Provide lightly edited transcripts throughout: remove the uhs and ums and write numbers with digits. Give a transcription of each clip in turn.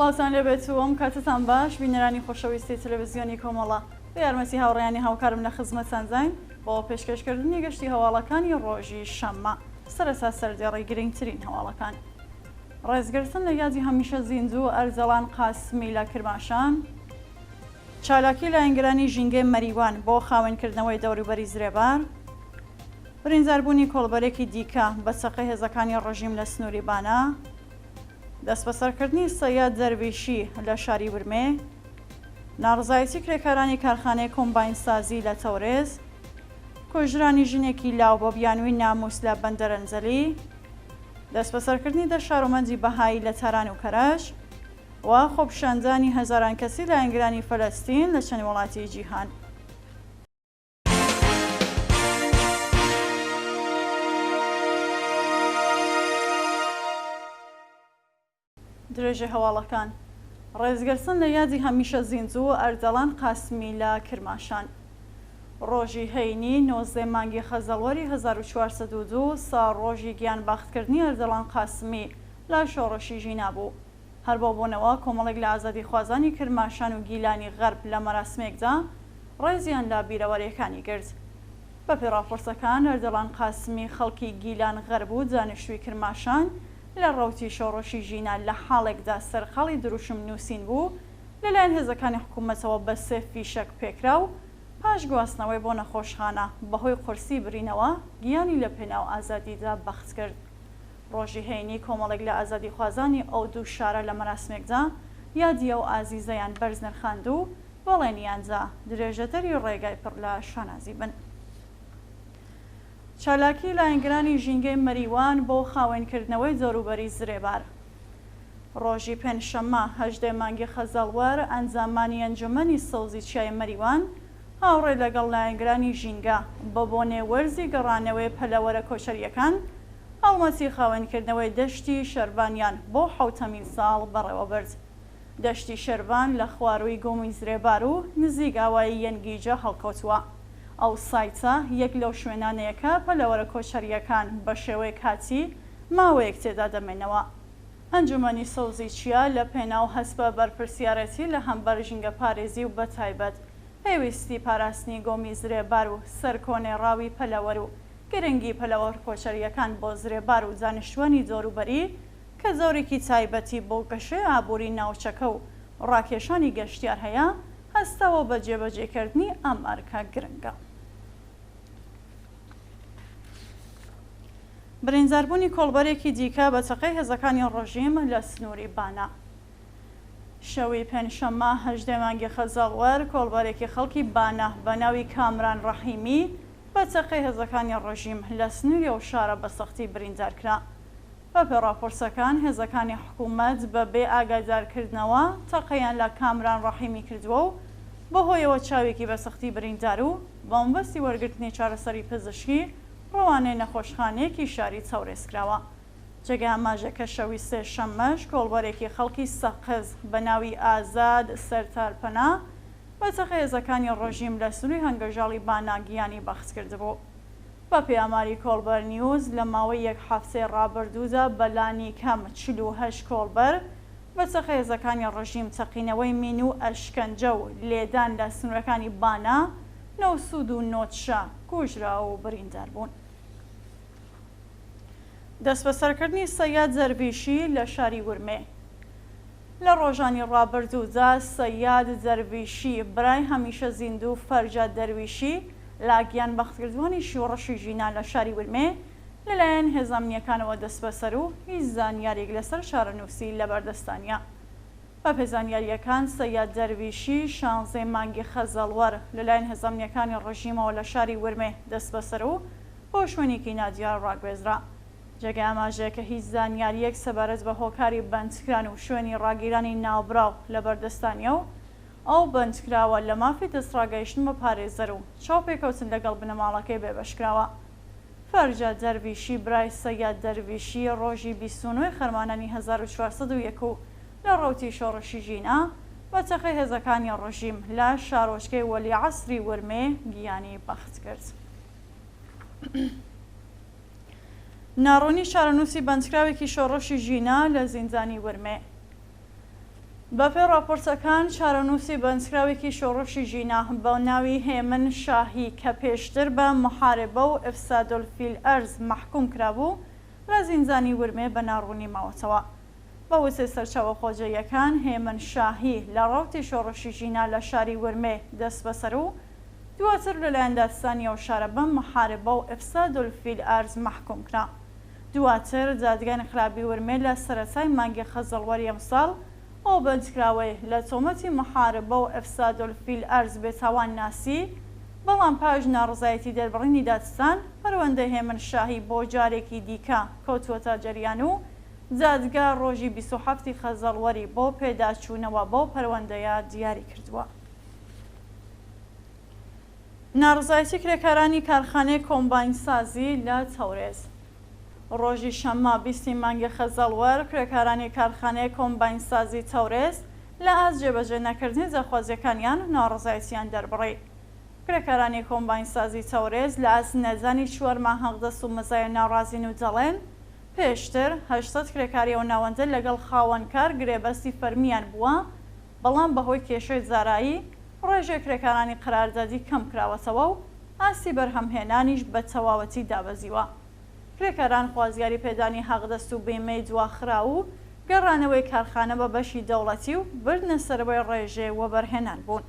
سڵاوتان لێبێت و ئەم کاتەتان باش بینەرانی خۆشەویستی تەلەڤزیۆنی کۆمەڵە بە یارمەتی هاوڕێیانی هاوکارم لە خزمەتانداین بۆ پێشکەشکردنی گەشتی هەواڵەکانی ڕۆژی شەممە سەرەتا سەردێڕی گرنگترین هەواڵەکان ڕێزگرتن لە یادی هەمیشە زیندوو ئەردەڵان قاسمی لە کرماشان چالاکی لایەنگرانی ژینگەی مەریوان بۆ خاوێنکردنەوەی دەوروبەری زرێبار، برینداربوونی کۆڵبەرێکی دیکە بە چەقەی هێزەکانی ڕژیم لە سنووری بانە، دەستبەسەرکردنی سەیاد دەرویشی لە شاری ورمێ، ناڕەزایەتی کرێکارانی کارخانەی کۆمباینسازی لە تەورێز، کوژرانی ژنێکی لاو بە بیانووی نامووس لە بەندەرەنزەلی، دەستبەسەرکردنی دە شارۆمەندی بەهایی لە تاران و کەرەج، و خۆپیشاندانی هەزاران کەسی لایەنگرانی فەلەستین لە چەند وڵاتی جیهان. درێژەی هەواڵەکان. ڕێزگرتن لە یادی هەمیشە زیندوو ئەردەڵان قاسمی لە کرماشان. ڕۆژی هەینی 19 مانگی خەزەڵوەری 1402 ساڵڕۆژی گیانباختکردنی ئەردەڵان قاسمی لە شۆڕشی ژینا بوو. هەر بەو بۆنەوە کۆمەڵێک لە ئازادیخوازانی کرماشان و گیلانی غەرب لە مەراسمێکدا ڕێزیان لە بیرەوەرییەکانی گرت. بەپێی ڕاپۆرتەکان ئەردەڵان قاسمی خەڵکی گیلان غەرب و دانیشتووی کرماشان لە ڕەوتی شۆڕشی ژینا لە حاڵێکدا سەرقاڵی دروشم نووسین بوو لەلایەن هێزەکانی حکوومەتەوە بە سێ فیشەک پێکرا و پاش گواستنەوەی بۆ نەخۆشخانە بەهۆی قورسی برینەوە گیانی لە پێناو ئازادیدا بەخت کرد. ڕۆژی هەینی کۆمەڵێک لە ئازادیخوازانی ئەو دوو شارە لە مەراسمێکدا یادی ئەو ئازیزەیان بەرز نرخاند و بەڵێنیان دا درێژەدەری ڕێگای پڕ لە شانازی بن. چالاکی لایەنگرانی ژینگەی مەریوان بۆ خاوێنکردنەوەی دەوروبەری زرێبار. ڕۆژی پێنجشەممە 18 مانگی خەزەڵوەر ئەندامانی ئەنجومەنی سەوزی چیای مەریوان هاوڕێ لەگەڵ لایەنگرانی ژینگە بە بۆنەی وەرزی گەڕانەوەی پەلەوەرە کۆچەرییەکان هەڵمەتی خاوێنکردنەوەی دەشتی شەرڤانیان بۆ حەوتەمین ساڵ بەڕێوەبرد. دەشتی شەرڤان لە خوارووی گۆمی زرێبار و نزیک ئاوایی یەنگیجە هەڵکەوتووە. ئەو سایتە یەک لەو شوێنانەیە کە پەلەوەرە کۆچەرییەکان بە شێوەی کاتی ماوەیەک تێدا دەمێنەوە. ئەنجومەنی سەوزی چیا لە پێناو هەست بە بەرپرسیارێتی لە هەمبەر ژینگەپارێزی و بەتایبەت پێویستی پاراستنی گۆمی زرێبار و سەرکۆنەی ڕاوی پەلەوەر و گرنگی پەلەوەر کۆچەرییەکان بۆ زرێبار و دانیشتوانی دەوروبەری کە دەورێکی تایبەتی بۆ گەشەی ئابووری ناوچەکە و ڕاکێشانی گەشتیار هەیە، هەستاوە بە جێبەجێکردنی ئەم ئەرکە گرنگە. برینداربوونی کۆڵبەرێکی دیکە بە تەقەی هێزەکانی ڕژیم لە سنووری بانە. شەوی پێنجشەممە 18 مانگی خەزەڵوەر کۆڵبەرێکی خەڵکی بانە بە ناوی کامران ڕەحیمی بە تەقەی هێزەکانی ڕژیم لە سنووری ئەو شارە بە سەختی بریندار کرا. بەپێی ڕاپۆرتەکان هێزەکانی حکوومەت بە بێ ئاگادارکردنەوە تەقەیان لە کامران ڕەحیمی کردووە و بەهۆیەوە چاوێکی بە سەختی بریندار و بە مەبەستی وەرگرتنی چارەسەری پزیشکی ڕەوانەی نەخۆشخانەیەکی شاری تەورێز کراوە. جێگای ئاماژە کە شەوی سێ شەممەش کۆڵبەرێکی خەڵکی سەقز بە ناوی ئازاد سەرتارپەنا بە تەقەی هێزەکانی ڕژیم لە سنووری هەنگەژاڵی بانە گیانی بەخت کردبوو. بە پێی ئاماری کۆڵبەر نیوز لە ماوەی یەک هەفتەی ڕابردوودا بە لانی کەم 48 کۆڵبەر بە تەقەی هێزەکانی ڕژیم تەقینەوەی مین و ئەشکەنجە و لێدان لە سنوورەکانی بانە، نەوسوود و نۆدشە کوژراو و بریندار بوون. دەستبەسەرکردنی سەیاد دەرویشی لە شاری ورمێ. لە ڕۆژانی ڕابردوودا سەیاد دەرویشی برای هەمیشە زیندوو فەرجاد دەرویشی لە گیانبەختکردووانی شۆڕشی ژینا لە شاری ورمێ لەلایەن هێزە ئەمنییەکانەوە دەستبەسەر و هیچ زانیارییەک لەسەر چارەنووسی لەبەردەستدا نییە. بەپێی زانیارییەکان سەیاد دەرویشی شانزەی مانگی خەزەڵوەر لەلایەن هێزە ئەمنییەکانی ڕژیمەوە لە شاری ورمێ دەستبەسەر و بۆ شوێنێکی نادیار ڕاگوێزرا. جێگای ئاماژەیە کە هیچ زانیارییەک سەبارەت بە هۆکاری بەندکران و شوێنی ڕاگیرانی ناوبراو لەبەردەستا نییە و ئەو بەندکراوە لە مافی دەستڕاگەیشتن بە پارێزەر و چاوپێکەوتن لەگەڵ بنەماڵەکەی بێبەشکراوە. فەرجاد دەرویشی برای سەیاد دەرویشی ڕۆژی 29 ی خەرمانانی 1401 و لە ڕەوتی شۆڕشی ژینا بە تەقەی هێزەکانی ڕژیم لە شارۆچکەی وەلیعەسری ورمێ گیانی بەخت کرد. ناڕوونی چارەنووسی بەندکراوێکی شۆڕشی ژینا لە زیندانی ورمێ. بەپێی ڕاپۆرتەکان، چارەنووسی بەندکراوێکی شۆڕشی ژینا بە ناوی هێمن شاهی کە پێشتر بە محاربە و افساد فی الارض مەحکووم کرابوو، لە زیندانی ورمێ بە ناڕوونی ماوەتەوە. بە وتەی سەرچاوە خۆجێیەکان، هێمن شاهی لە ڕەوتی شۆڕشی ژینا لە شاری ورمێ دەستبەسەر و دواتر لەلایەن دادستانی ئەو شارە بە محاربە و افساد فی الارض مەحکووم کرا. دواتر دادگای ئینقلابی ورمێ لە سەرەتای مانگی خەزەڵوەری ئەمساڵ ئەو بەندکراوەی لە تۆمەتی محاربە و افساد فی الارض بێتاوان ناسی، بەڵام پاش ناڕەزایەتی دەربڕینی دادستان، پەروەندەی هێمن شاهی بۆ جارێکی دیکە کەوتووەتە جەریان و دادگا ڕۆژی 27 ی خەزەڵوەری بۆ پێداچوونەوە بەو پەروەندەیە دیاری کردووە. ناڕەزایەتی کرێکارانی کارخانەی کۆمباینسازی لە تەورێز. ڕۆژی شەممە 20 ی مانگی خەزەڵوەر کرێکارانی کارخانەی کۆمباینسازی تەورێز لە ئاست جێبەجێ نەکردنی داخوازیەکانیان ناڕەزایەتیان دەربڕی. کرێکارانی کۆمباینسازی تەورێز لە ئاست نەدانی چوار مانگ حەقدەست و مەزایا ناڕازین و دەڵێن پێشتر 800 کرێکاری ئەو ناوەندە لەگەڵ خاوەنکار گرێبەستی فەرمییان بووە بەڵام بەهۆی کێشەی دارایی ڕێژەی کرێکارانی قەراردادی کەم کراوەتەوە و ئاستی بەرهەمهێنانیش بە تەواوەتی دابەزیوە. کرێکاران خوازیاری پێدانی حەقدەست و بیمەی دواخراو و گەڕانەوەی کارخانە بە بەشی دەوڵەتی و بردنە سەرەوەی ڕێژەی وەبەرهێنان بوون.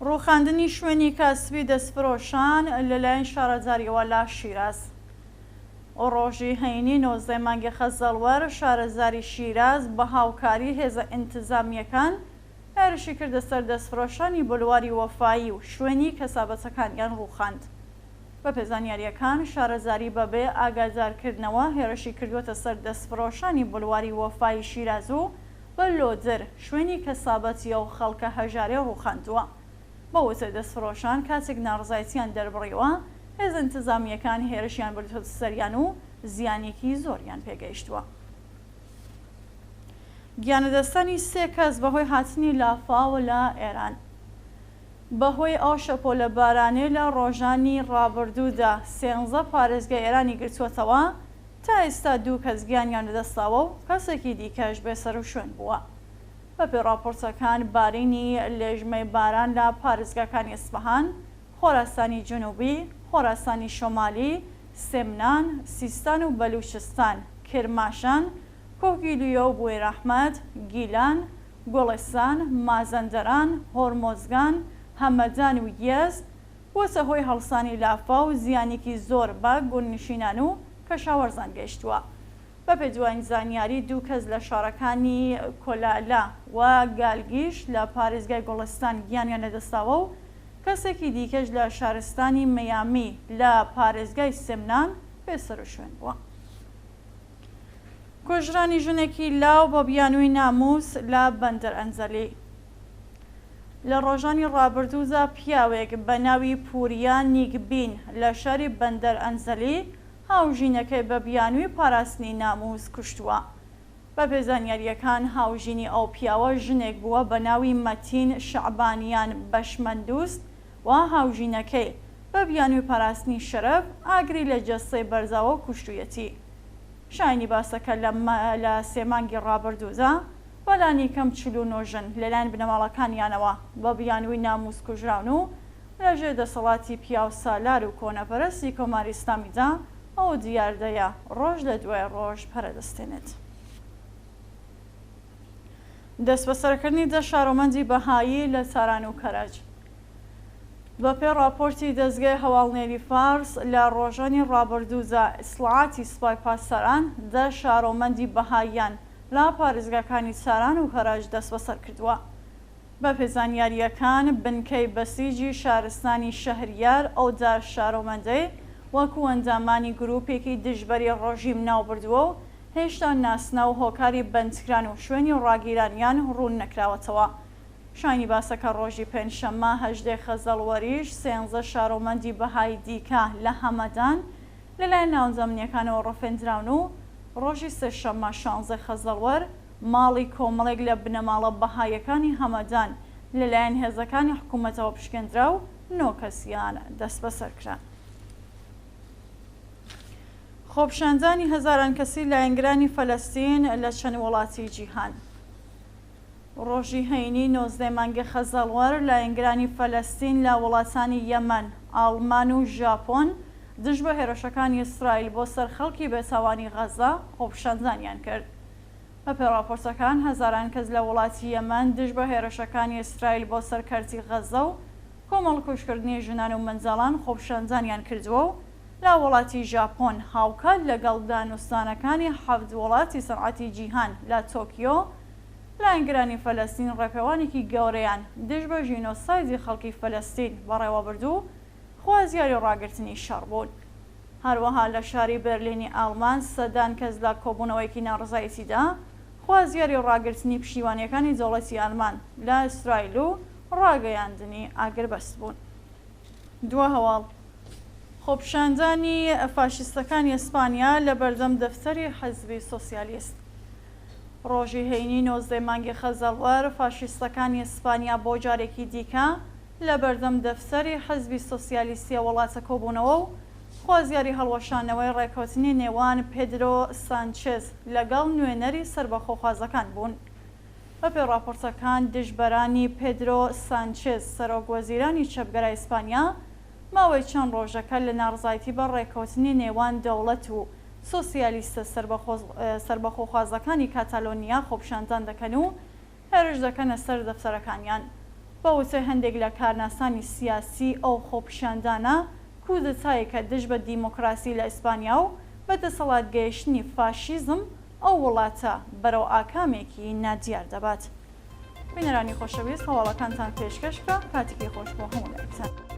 ڕووخاندنی شوێنی کاسبی دەستفرۆشان لەلایەن شارەدارییەوە لە شیراز. ڕۆژی هەینی 19 مانگی خەزەڵوەر شارەزاری شیراز بە هاوکاری هێزە ئینتزامییەکان هێرشی کردە سەر دەستفرۆشانی بولواری وەفایی و شوێنی کەسابەتەکانیان ڕووخاند. بەپێ زانیارییەکان شارەزاری بەبێ ئاگادارکردنەوە هێرشی کردووەتە سەر دەستفرۆشانی بولواری وەفایی شیراز و بە لۆدر شوێنی کەسابەتی ئەو خەڵکە هەژارەی ڕووخاندووە. بە وتەی دەستفرۆشان کاتێک ناڕەزایەتییان دەربڕیوە، هێزە ئینتزامییەکان هێرشیان بردووەتە سەریان و زیانێکی زۆریان پێگەیشتووە. گیانلەدەستدانی سێ کەس بەهۆی هاتنی لافاو لە ئێران. بەهۆی ئەو شەپۆلە بارانەی لە ڕۆژانی ڕابردوودا سێنزە پارێزگای ئێرانی گرتووەتەوە، تا ئێستا دوو کەس گیانیان لەدەستداوە و کەسێکی دیکەش بێسەروشوێن بووە. بەپێی ڕاپۆرتەکان بارینی لێژمەی باران لە پارێزگاکانی ئیسفەهان، خۆراسانی جنوبی، خۆراسانی شۆمالی، سێمنان، سیستان و بەلوچستان، کرماشان، کۆهگیلویە و بویرئەحمەد، گیلان، گوڵستان، مازەندەران، هۆرمۆزگان، هەمەدان و یەزد، بووەتە هۆی هەڵسانی لافاو و زیانێکی زۆر بە گوندنشینان و کەشاوەرزان گەیشتووە. بەپێی دواین زانیاری دوو کەس لە شارەکانی کۆلالە و گالگیش لە پارێزگای گوڵستان گیانیان لەدەستداوە و کەسێکی دیکەش لە شارستانی میامی لە پارێزگای سمنان بێسەروشوێن بووە. کوژرانی ژنێکی لاو بە بیانووی نامووس لە بەندەر ئەنزەلی. لە ڕۆژانی ڕابردوودا پیاوێک بە ناوی پوریا نیکبین لە شاری بەندەر ئەنزەلی هاوژینەکەی بە بیانووی پاراستنی نامووس کوشتووە. بەپێی زانیارییەکان هاوژینی ئەو پیاوە ژنێک بووە بە ناوی مەتین شەعبانیان بەشمەندوست و هاوژینەکەی بە بیانووی پاراستنی شەرەف ئاگری لە جەستەی بەرداوە و کوشتوویەتی. شایانی باسە کە لە لە سێ مانگی ڕابردوودا بە لانیکەم 49 ژن لەلایەن بنەماڵەکانیانەوە بە بیانووی نامووس کوژراون و لە ژێر دەسەڵاتی پیاوسالار و کۆنەپەرستی کۆماری ئیسلامیدا ئەو دیاردەیە ڕۆژ لە دوای ڕۆژ پەرە دەستێنێت. دەستبەسەرکردنی دە شارۆمەندی بەهایی لە تاران و کەرەج. بە پێی ڕاپۆرتی دەزگای هەواڵنێری فارس، لە ڕۆژانی ڕابردوودا ئیتڵاعاتی سپای پاسداران دە شارۆمەندی بەهاییان لە پارێزگاکانی تاران و کەرەج دەستبەسەر کردووە. بەپێی زانیارییەکان، بنکەی بەسیجی شارستانی شەهریار ئەو دە شارۆمەندەی وەکوو ئەندامانی گرووپێکی دژبەری ڕۆژیم ناوبردووە و هێشتا ناسناو و هۆکاری بەندکران و شوێنی ڕاگیرانیان ڕوون نەکراوەتەوە. شایانی باسە کە ڕۆژی پێنجشەممە هەژدەی خەزەڵوەریش سێنزە شارۆمەندی بەهایی دیکە لە هەمەدان لەلایەن ناوەندە ئەمنییەکانەوە ڕفێندراون و ڕۆژی سێشەممە شانزەی خەزەڵوەر ماڵی کۆمەڵێک لە بنەماڵە بەهاییەکانی هەمەدان لەلایەن هێزەکانی حکوومەتەوە پشکێندرا و نۆ کەسیان دەستبەسەر کران. خۆپیشاندانی هەزاران کەسی لایەنگرانی فەلەستین لە چەند وڵاتی جیهان. ڕۆژی هەینی 19 مانگی خەزەڵوەر لایەنگرانی فەلەستین لە وڵاتانی یەمەن، ئاڵمان و ژاپۆن دژ بە هێرشەکانی ئیسرائیل بۆ سەر خەڵکی بێتاوانی غەزە خۆپیشاندانیان کرد. بەپێی ڕاپۆرتەکان هەزاران کەس لە وڵاتی یەمەن دژ بە هێرشەکانی ئیسرائیل بۆ سەر کەرتی غەزە و کۆمەڵکوژکردنی ژنان و منداڵان خۆپیشاندانیان کردووە و لە وڵاتی ژاپۆن هاوکات لەگەڵ دانوستانەکانی حەفت وڵاتی سەنعەتی جیهان لە تۆکیۆ، لایەنگرانی فەلەستین ڕێپێوانێکی گەورەیان دژ بە ژینۆسایدی خەڵکی فەلەستین بەڕێوەبرد و خوازیاری ڕاگرتنی شەڕ بوون. هەروەها لە شاری بەرلینی ئاڵمان سەدان کەس لە کۆبوونەوەیەکی ناڕەزایەتیدا خوازیاری ڕاگرتنی پشتیوانییەکانی دەوڵەتی ئالمان لە ئیسرائیل و ڕاگەیاندنی ئاگربەست بوون. دوا هەواڵ، خۆپیشاندانی فاشیستەکانی ئیسپانیا لە بەردەم دەفتەری حزبی سۆسیالیست. ڕۆژی هەینی 19 مانگی خەزەڵوەر فاشیستەکانی ئیسپانیا بۆ جارێکی دیکە لە بەردەم دەفتەری حزبی سۆسیالیستی وڵاتە کۆبوونەوە و خوازیاری هەڵوەشانەوەی ڕێکەوتنی نێوان پێدرۆ سانچێز لەگەڵ نوێنەری سەربەخۆخوازەکان بوون. بەپێی ڕاپۆرتەکان دژبەرانی پێدرۆ سانچێز سەرۆک وەزیرانی چەپگەرای ئیسپانیا ماوەی چەند ڕۆژەکە لە ناڕزایەتی بە ڕێکەوتنی نێوان دەوڵەت و سۆسیالیستە سەربەخۆخوازەکانی کاتالۆنیا خۆپیشاندان دەکەن و هێرش دەکەنە سەر دەفتەرەکانیان. بە وتەی هەندێک لە کارناسانی سیاسی ئەو خۆپیشاندانە کودەتایەکە دژ بە دیموکراسی لە ئیسپانیا و بە دەسەڵات گەیشتنی فاشیزم ئەو وڵاتە بەرەو ئاکامێکی نادیار دەبات. بینەرانی خۆشەویست هەواڵەکانتان پێشکەش کرا، کاتێکی خۆش بۆ هەموو لایەکتان.